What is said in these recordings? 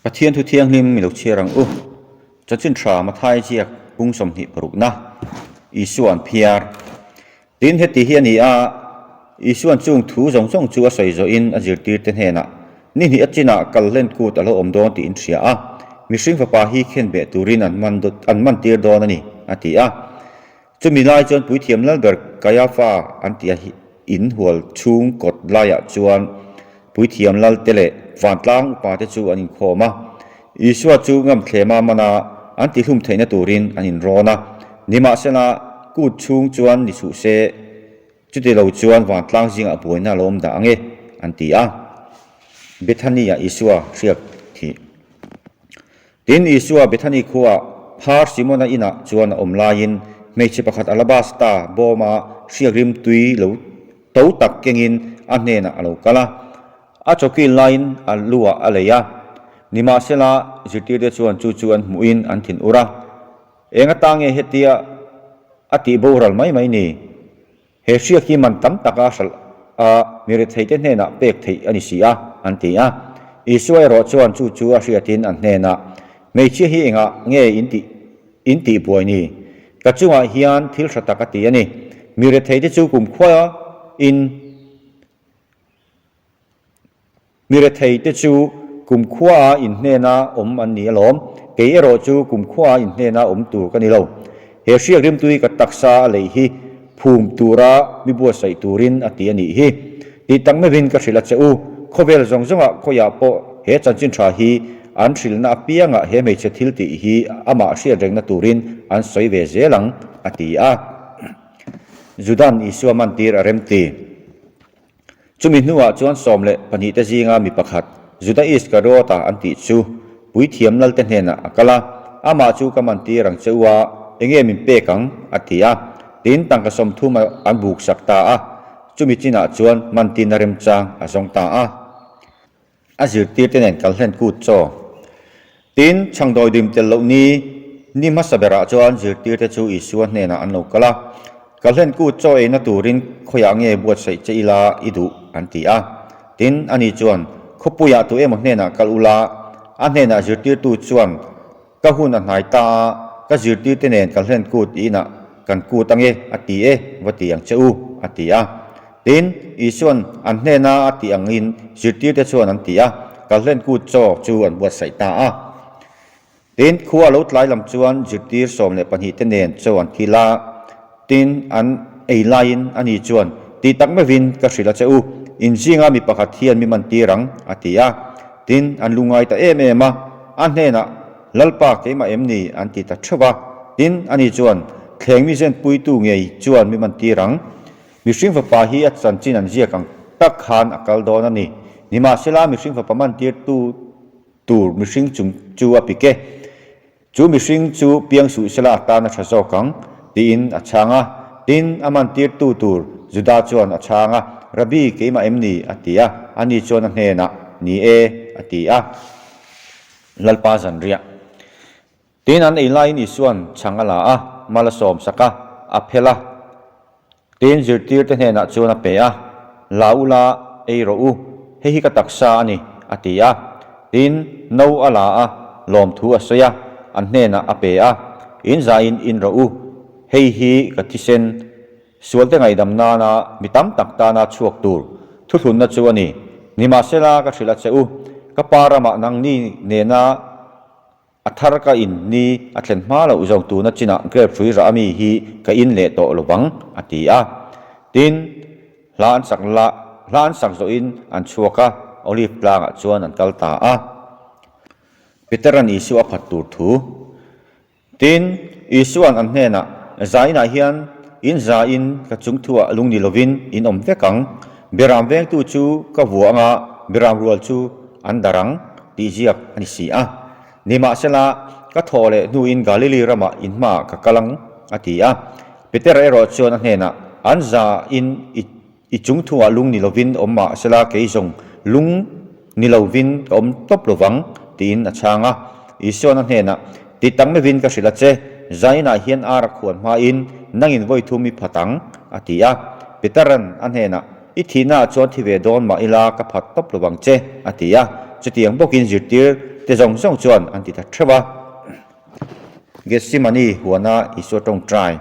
Pathian thu thianghlim mi lo chhiar ang u. Chanchin tha Mathai ziak pung 20 parukna Isua an phiar. Tin heti hi a ni a, Isua'n chung thu zawng zawng chu a sawi zawhin a zirtirte hnenah, Ni hnih a chinah kal hlen kut a lo awm dawn tih in hria a, mihring fapa hi khenbeh turin an man an mantir dawn a ni, a ti a. Chumi lai chuan Puithiam Lalber Kaiafa an tih a in hual chhung kawt laiah chuan Puithiam Lalte leh vantlang upate chu an inkhawm a. Isua chu ngamthlema mana an tihlum theihna turin an inrawn a. Nimahsela, kut chhung chuan ni suh se, chuti lo chuan vantlang zingah buaina a lo awm dah ang e, an ti a. Bethany-ah Isua hriak thih. Tin, Isua Bethany khuaah phar Simona inah chuan a awm laiin hmeichhe pakhat alabasta bawma hriak rimtui lo to tak kengin a hnenah a lo kal a. A chawkil laiin a luah a lei a. Nimahsela, zirtirte chuan chu chu an hmuhin an thinur a. Eng ata nge hetia a tih boral mai mai ni? He hriak hi man tam taka hralh a mi retheite hnenah pek theih a ni si a, an ti a. Isua erawh chuan chu chu a hriatin an hnenah, Hmeichhia hi engah nge in tih in tih buai ni? Ka chungah hian thil hra tak a ti a ni. Mi retheite chu kumkhua in. Mi retheite chu kumkhuaa inhnena awm an ni alawm, kei erawh chu kumkhuaa inhnena awm tur ka ni lo. He hriak rimtui ka taksa a lei hi phum tura mi buatsaih turin a ti a nih hi. Tih tak meuhin ka hrilh a che u, khawvel zawng zawngah khawiah pawh he chanchin tha hi an hrilhna apiangah he hmeichhe thil tih hi amah hriat rengna turin an sawi ve zel ang, a ti a. Judan Isua mantir a remti. Chumi hnuah chuan 12 te zinga mi pakhat, Juda Iskariota an tih chu Puithiam Lalte hnenah a kal a, Amah chu ka mantir ang che u a, enge min pek ang? a ti a. Tin, tangka 30 an buksak ta a, chumi chinah chuan mantina remchang a zawng ta a. A zirtirte nen kal hlen kut chaw. Tin, chhangdawi dim tel loh ni ni hmasa berah chuan zirtirte chu Isua hnenah an lo kal a, Kal hlen kut chaw eina turin khawiah nge buatsaih che ila i duh? an ti a. Tin, ani chuan, Khawpuiah tu emaw hnenah kal ula, a hnenah zirtirtu chuan ka hun a hnai ta a, ka zirtirte nen kal hlen kut i inah kan kut ange a ti e, va ti ang che u, a ti a. Tin, Isua'n an hnena a tih angin zirtirte chuan an ti a, kalhlen kut chaw chu an buatsaih ta a. Tin, khua lo tlai lam chuan zirtir 12 te nen chaw an kil a. Tin, an ei laiin ani chuan, Tih tak meuhin ka hrilh a che u, in zinga mi pakhat hian mi man tir ang, a ti a. Tin, an lungngai ta em em a, a hnenah, Lalpa keimah em ni? an ti ta theuh a. Tin, ani chuan, Thleng mi zenpuitu ngei chuan mi man tir ang. Mihring fapa hi a chanchin an ziak ang tak khan a kal dawn a ni. Nimahsela, mihring fapa mantirtu tur mihring chung chu a pik e. Chu mihring chu piang suh sela a tan a tha zawk ang, tiin a chhang a. Tin, a mantirtu tur Juda chuan a chhang a, Rabbi, keimah em ni? a ti a. Ani chuan a hnenah, Ni e, a ti a. Lalpa zanriah. Tin, an ei laiin Isua'n chhang a la a, mal a sawm sak a, a phel a. Tin, zirtirte hnenah chuan a pe a, La ula, ei rawh u, hei hi ka taksa a ni, a ti a. Tin, no a la a, lawmthu a sawi a, an hnenah a pe a, In zaiin in rawh u, hei hi ka thisen, sualte ngaihdam nana mi tam tak tana chhuak tur thuthlunna chu a ni. Nimahsela, ka hrilh a che u, ka pa ramah nangni nena, A thar ka in ni a thlen hma loh zawng tuna chinah grape hrui rah ami hi ka in leh tawh lo vang, a ti a. Tin, hla an sak la, hla an sak zawhin an chhuak a, Olive tlangah chuan an kal ta a. Petera'n Isua a phat tur thu. Tin, Isua'n an hnenah, Zainah hian in zain ka chungthuah lung ni lovin in awm vek ang. Beram vengtu chu ka vua anga beram rual chu an dar ang tih ziak a ni si a. Nimahsela, ka thawh leh hnuin Galili ramah in hmaah ka kal ang, a ti a. Petera erawh chuan a hnenah, An zain i i chungthuah lung ni lovin awm mahsela kei zawng lung ni lovin ka awm tawp lovang, tiin a chhang a. Isua'n a hnenah, Ti tak meuhin ka hrilh a che, zainah hian ar a khuan hmain nangin vawi thum i phat ang, a ti a. Petera'n a hnenah, I thihnaah chuan thi ve dawn mah ila ka phat tawp lovang che, a ti a. Chutiang bawkin zirtir. te zawng zawng chuan an ti ta theuh a. Gethsemane huana Isua tawngtai.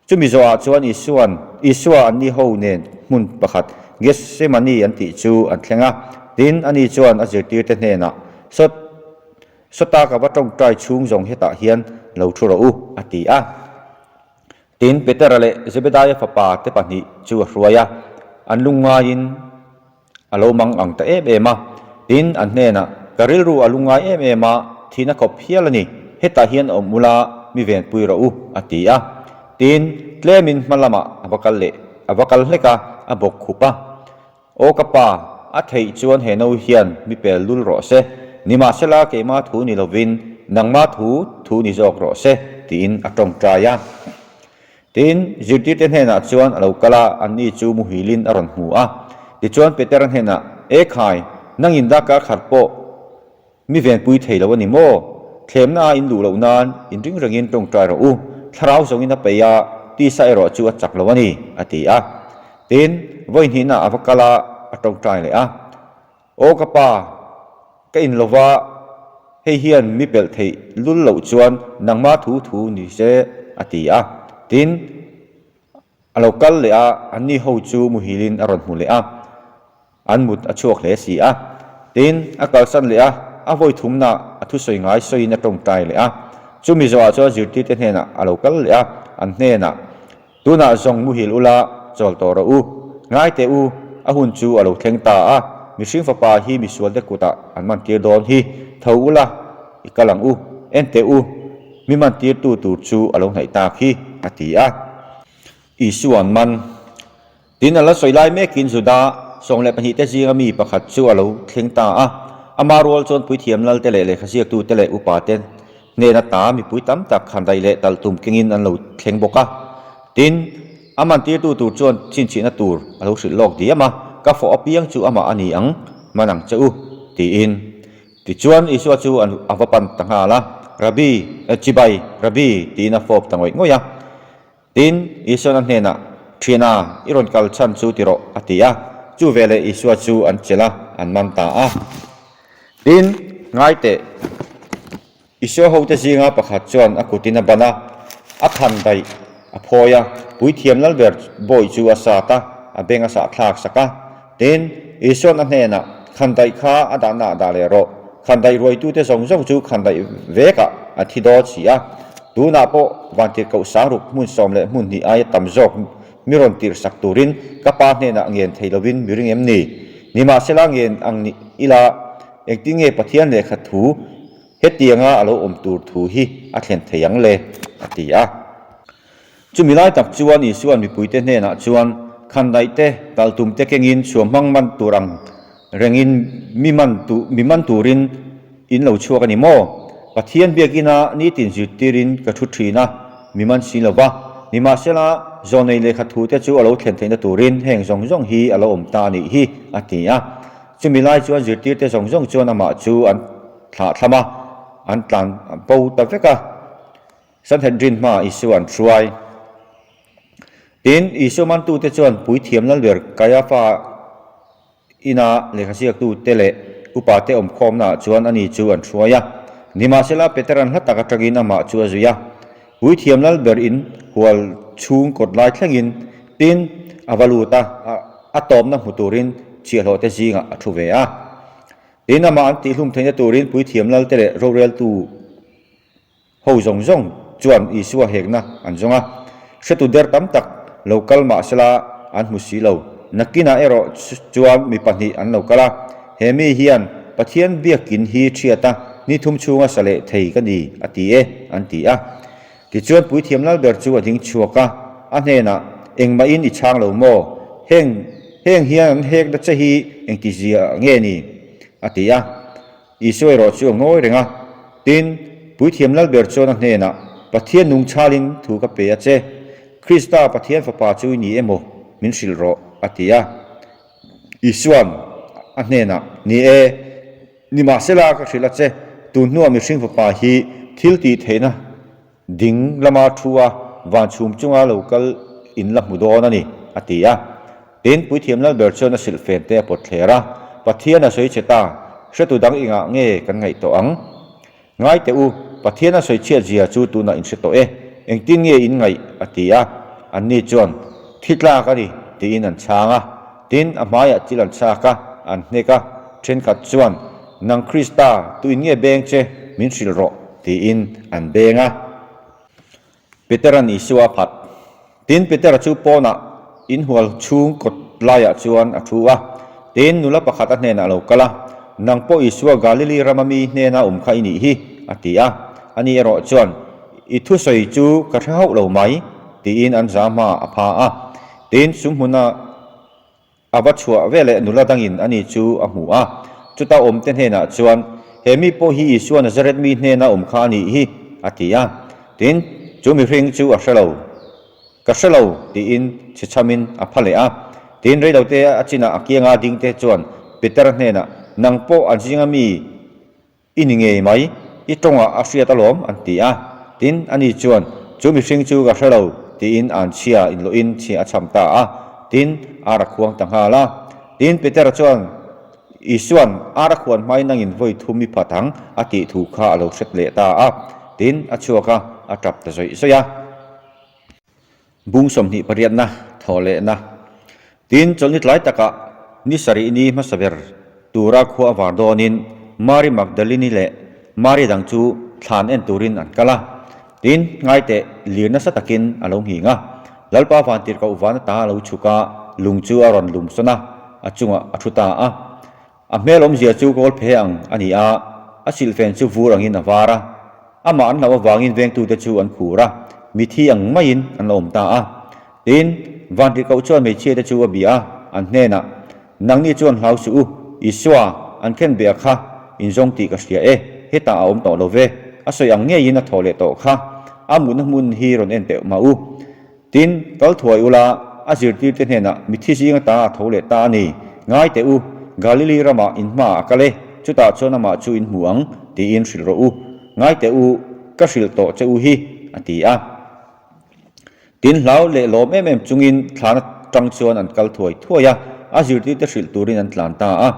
Chumi zawhah chuan Isua'n Isua anni ho nen hmun pakhat Gethsemane an tih chu an thleng a. Tin, ani chuan a zirtirte hnenah, Sawt, sawta ka va tawngtai chhung zawng hetah hian lo thu rawh u, a ti a. Tin, Petera leh Zebedaia fapa te pahnih chu a hruai a, an lungngaiin a lo mang ang ta em em a. Tin, an hnenah, Ka rilru a lungngai em em a, thihna khawp hial a ni, hetah hian awm ula mi venpui rawh u, a ti a. Tin, tlemin hma lamah a va kal leh, a va kal hlek a, a bawk khup a. Aw ka pa, a theih chuan he no hian mi pel lul rawh se, nimahsela keima thu ni lovin nangma thu thu ni zawk rawh se, tiin a tawngtai a. Tin, zirtirte hnenah chuan a lo kal a, anni chu muhilin a rawn hmu a. Tichuan Petera hnenah, E khai, nangin darkar khat pawh Mi venpui thei lo a ni maw? Thlemna a in luh loh nan in ring rengin tawngtai rawh u, thlarau zawngin a peih a, tisa erawh chu a chak lo a ni, a ti a. Tin, vawi hnihna a va kal a, a tawngtai leh a. Aw ka pa, ka in lova, hei hian mi pelh theih lul loh chuan nangma thu thu ni se, a ti a. Tin, A lo kal leh a, anni ho chu muhilin a rawn hmu leh a, an mut a chhuak hle si a. Tin, a kalsan leh a, a vawi thumna a thusawi ngai sawiin a tawngtai leh a. Chumi zawhah chuan zirtirte hnenah a lo kal leh a, an hnenah, Tunah zawng muhil ula, chawl tawh rawh u. Ngai teh u, a hun chu a lo thleng ta a, mihring fapa hi misualte kutah an mantir dawn hi, tho ula, i kal ang u, en teh u. Mi mantirtu tur chu a lo hnaih tak hi, a ti a. Isua an man. Tin, a la sawi lai mekin Juda 12 te zinga mi pakhat chu a lo thleng ta a. Ama rual chuan puithiam lalte leh lehkha ziaktute leh upate hnena ta mipui tam tak khandaih leh talhtum kengin an lo thleng bawk a. Tin, a mantirtu tur chuan chhinchhihna tur a lo hrilh lawk diam a, Ka fawh apiang chu amah a ni ang, man ang che u, tiin. Tichuan Isua chu an a va pan ta nghal a, Rabbi, eh, chibai, Rabbi, tiin a fawp ta ngawih ngawih a. Tin, Isua'n a hnenah, Thiana, i rawn kal chhan chu ti rawh, a ti a. Chu veleh Isua chu an chelh a, an man ta a. Tin, ngai teh. Isua hote zinga pakhat chuan a kutin a ban a, a khan daih a phawi a, puithiam lalber bawi chu a sat a, a beng a sah thlak sak a. Tin, Isua'n a hnenah, Khan daih kha a dahna ah dah leh rawh, khan daih ruaitute zawng zawng chu khan daih vekah a thi dawn si a, tunah pawh vantirhkoh sangruk hmun sawm leh hmun hnih aia tam zawk mi rawn tirh sak turin ka pa hnenah ngen thei lovin mi ring em ni? Nimahsela ngen ang ni ila, engtin nge Pathian lehkha thu Hetianga a lo awm tur thu hi a thlen thei ang le, a ti a. Chumi lai tak chuan Isua'n mipuite hnenah chuan, Khandaih te, talhtum te kengin chhuahmang man tur ang rengin mi man mi man turin in lo chhuak a ni maw? Pathian biakina nitin zirtirin ka thu thin a, mi man si lo va. Nimahsela, zawnei lehkha thute chu a lo thlen theihna turin heng zawng zawng hi a lo awm ta a nih hi, a ti a. Chumi lai chuan zirtirte zawng zawng chuan amah chu an thlah thlam a, an tlan bo ta vek a. Sanhedrin hmaah Isua an hruai. Tin, Isua mantute chuan puithiam lalber Kaiafa ina lehkha ziaktute leh upate awmkhawmnaah chuan ani chu an hruai a. Nimahsela, Petera'n hla tak atangin amah chu a zui a. Puithiam lalber in hual chhung kawt lai thlengin tin a va lut a, a tawpna hmu turin chhiahhlawhte zingah a thu ve a. Tin, amah an tihhlum theihna turin puithiam lalte leh roreltu ho zawng zawng chuan Isua hekna an zawng a. Hretu der tam tak lo kal mah sela an hmu si lo. Nakinah erawh chuan mi pahnih an lo kal a, He mi hian Pathian biakin hi thiat a, ni thum chhunga sa leh thei ka ni, a ti e, an ti a. Tichuan Puithiam Lalber chu a ding chhuak a, a hnenah, Engmahin i chhang lo maw? Heng, heng hian an hekna che hi engtizia nge ni? a ti a. Isua erawh chu a ngawi reng a. Tin, Puithiam Lalber chuan a hnenah, Pathian nung chhalin thu ka pe a che. Krista Pathian Fapa chu i ni emaw? Min hrilh rawh, a ti a. Isua'n a hnenah, Ni e, nimahsela ka hrilh a che, tun hnuah mihring fapa hi thil tih theihna ding lama thu a van chhum chunga lo kal in la hmu dawn a ni, a ti a. Tin, Puithiam Lalber chuan a silhfen te a pawt thler a, Pathian a sawi che ta. Hretu dang engah nge kan ngaih tawh ang? Ngai teh u, Pathian a sawi chhiat zia chu tunah in hre tawh e, engtin nge in ngaih? a ti a. Anni chuan, Thi tlak a ni, tiin an chhang a. Tin, a hmaiah thil an chhak a, an hnek a. Thenkhat chuan, Nang Krista, tuin nge beng che, min hrilh rawh, tiin an beng a. Petera'n Isua a phat. Tin, Petera chu pawnah inhual chhung kawt laiah chuan a thu a. Tin, nula pakhat a hnenah a lo kal a, Nang pawh Isua Galili rama mi hnena awm kha i nih hi, a ti a. Ani erawh chuan, I thusawi chu ka hre hauh lo mai, tiin an za hmaah a pha a. Tin, sumhmuna A va chhuah veleh nula dangin ani chu a hmu a, chuta awmte hnenah chuan, He mi pawh hi Isua Nazareth mi hnena awm kha a nih hi, a ti a. Tin, chu mihring chu a hre lo. Ka hre lo, tiin chhechhamin a pha leh a. Tin, reilote a chinah a kianga dingte chuan Petera hnenah, Nang pawh an zinga mi I ni ngei mai, i tawngah a hriat alawm, an ti a. Tin, ani chuan, Chu mihring chu ka hre lo, tiin an chhia inlawhin chhia a chham ta a. Tin, ar a khuang ta nghal a. Tin, Petera chuan, Isua'n ar a khuan hmain nangin vawi thum i phat ang, a tih thu kha a lo hret leh ta a. Tin, a chhuak a, a tap ta zawih zawih a. Bung 20 pariatna thawh lehna. Tin, chawlhni tlai takah ni sarih ni hmasa ber tura khua a var dawnin Mari Magdalini leh Mari dang chu thlan en turin an kal a. Tin, ngaiteh lir nasa takin a lo nghing a. Lalpa vantirhkoh van ata a lo chhuk a, lung chu a rawn lum sawn a, a chungah a thu ta a. A hmel awmzia chu kawl phe ang a ni a, a silhfen chu vur angin a var a. Amah an hlauh avangin vengtute chu an khur a, mithi ang maiin an la awm ta a. Tin, Vantirhkoh chuan hmeichhiate chu a bia a, an hnenah, Nangni chuan hlau suh u, Isua, an khen beh a kha, in zawng tih ka hria e, hetah a awm tawh lo ve, a sawi ang ngeiin a thaw leh tawh kha, a mutna hmun hi rawn en teh mah u. Tin, kal thuai ula, a zirtirte hnenah mithi zing ata a tho leh ta a ni. Ngai teh u, Galili ramah in hmaah a kal e, chutah chuan amah chu in hmu ang, tiin hrilh rawh u. Ngai teh u, ka hrilh tawh che u hi, a ti a. Tin, hlau leh lawm em em chungin thlan atang chuan an kal thuai thuai a, a zirtirte hrilh turin an tlan ta a.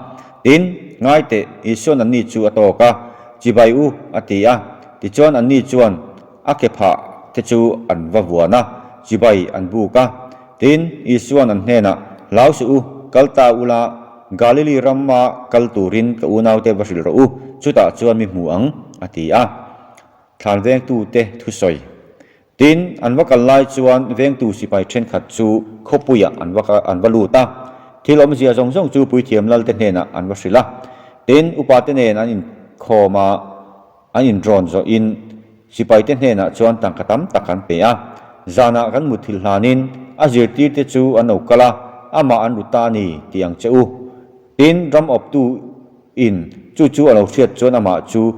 Tin, ngai teh, Isua'n anni chu a tawk a, Chibai u, a ti a. Tichuan anni chuan, A ke phah te chu an va vuan a, chibai an buk a. Tin, Isua'n an hnenah, Hlau suh u, kal ta ula, Galili rama kal turin ka unaute va hrilh rawh u, chutah chuan mi hmu ang, a ti a. Thlan vengtute thusawi. Tin, an va kal lai chuan vengtu sipai thenkhat chu khawpuiah an va an va lut a. Thil awmzia zawng zawng chu puithiam lalte hnenah an va hrilh a. Tin, upate nen an inkhawm a. An inrawn zawhin sipaite hnenah chuan tangka tam tak an pe a. Zanah kan mutthilh hlanin a zirtirte chu an lo kal a, amah an ru ta a ni tih ang che u. Tin, ram awptu in chu chu a lo hriat chuan amah chu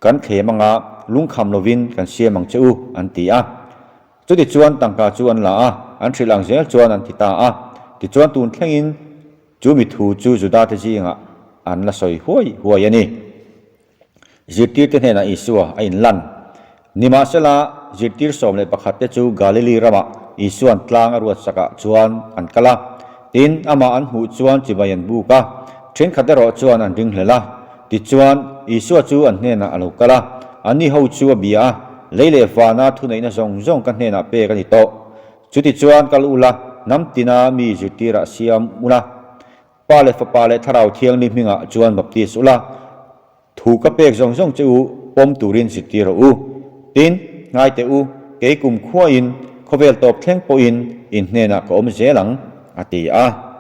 kan thlem anga lungkham lovin kan siam ang che u, an ti a. Chutichuan tangka chu an la a, an hrilh ang zel chuan an ti ta a. Tichuan tun thlengin chu mi thu chu Judate zingah an la sawi huai huai a ni. Zirtirte hnenah Isua a inlan. Nimahsela, zirtir 11 te chu Galili ramah Isua'n tlang a ruatsakah chuan an kal a. Tin, amah an hmuh chuan chibai an buk a, thenkhat erawh chuan an ringhlel a. Tichuan, Isua chu an hnenah a lo kal a, anni ho chu a bia a, Lei leh vana thuneihna zawng zawng ka hnenah pek a ni tawh. Chutichuan kal ula, hnam tina mi zirtirah siam ula. Pa leh Fapa leh Thlarau Thianghlim hmingah chuan baptis ula, thu ka pek zawng zawng che u pawm turin zirtir rawh u. Tin, ngai teh u, kei kum khuain khawvel tawp thleng pawhin in hnenah ka awm zel ang, a ti a.